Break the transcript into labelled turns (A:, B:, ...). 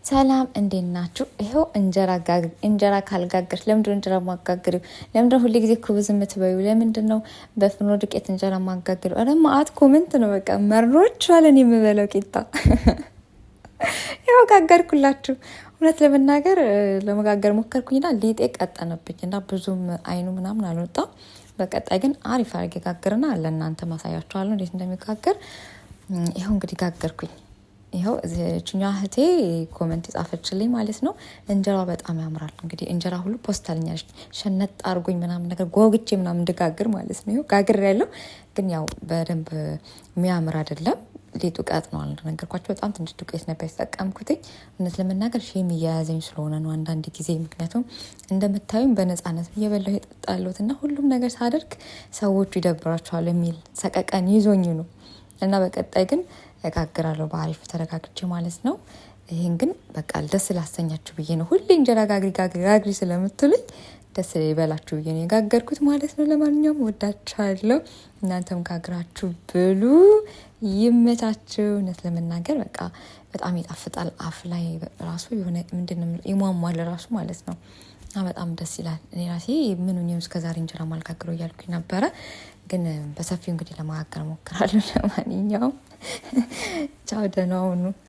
A: ሰላም እንዴት ናችሁ? ይኸው እንጀራ ካልጋገርሽ ለምንድን እንጀራ ማጋግሪው? ለምንድን ሁሌ ጊዜ خبز የምትበዩ? ለምንድን ነው በፍርኖ ዱቄት እንጀራ ማጋግሪው? ኧረ መአት comment ነው። በቃ መሮቿለን የምበለው ቂጣ ያው ጋገርኩላችሁ። እውነት ለመናገር ለመጋገር ሞከርኩኝና ሊጤ ቀጠነብኝ እና ብዙም አይኑ ምናምን አልወጣም። በቀጣይ ግን አሪፍ አድርጌ ጋግርና ለእናንተ ማሳያችኋለሁ እንዴት እንደሚጋገር። ይኸው እንግዲህ ጋገርኩኝ። ይኸው እዚህኛዋ እህቴ comment የጻፈችልኝ ማለት ነው። እንጀራው በጣም ያምራል። እንግዲህ እንጀራ ሁሉ post አልኛለች ሸነጥ አድርጎኝ ምናምን ነገር ጎግቼ ምናምን እንድጋግር ማለት ነው። ይኸው ጋግር ያለው ግን ያው በደንብ የሚያምር አይደለም። ሊጡ ቀጥኗል እንደነገርኳቸው በጣም ትንሽ ዱቄት ነበር የተጠቀምኩትኝ። እውነት ለመናገር shame እየያዘኝ ስለሆነ ነው አንዳንድ ጊዜ፣ ምክንያቱም እንደምታዩኝ በነፃነት እየበላሁ የጠጣለሁት እና ሁሉም ነገር ሳደርግ ሰዎቹ ይደብራቸዋል የሚል ሰቀቀን ይዞኝ ነው እና በቀጣይ ግን እጋግራለሁ በአሪፍ ተረጋግቼ ማለት ነው። ይህን ግን በቃ ደስ ላሰኛችሁ ብዬ ነው። ሁሌ እንጀራ ጋግሪ ጋግሪ ጋግሪ ስለምትሉኝ ደስ ይበላችሁ ብዬ ነው የጋገርኩት ማለት ነው። ለማንኛውም ወዳችኋለሁ። እናንተም ጋግራችሁ ብሉ፣ ይመቻችሁ። እውነት ለመናገር በቃ በጣም ይጣፍጣል። አፍ ላይ ራሱ የሆነ ምንድን ነው ይሟሟል ራሱ ማለት ነው። በጣም ደስ ይላል። እኔ ራሴ ምን ሆኜ እስከዛሬ እንጀራ ማልጋግረው እያልኩኝ ነበረ፣ ግን በሰፊው እንግዲህ ለመጋገር እሞክራለሁ። ለማንኛውም ቻው፣ ደህና ሁኑ።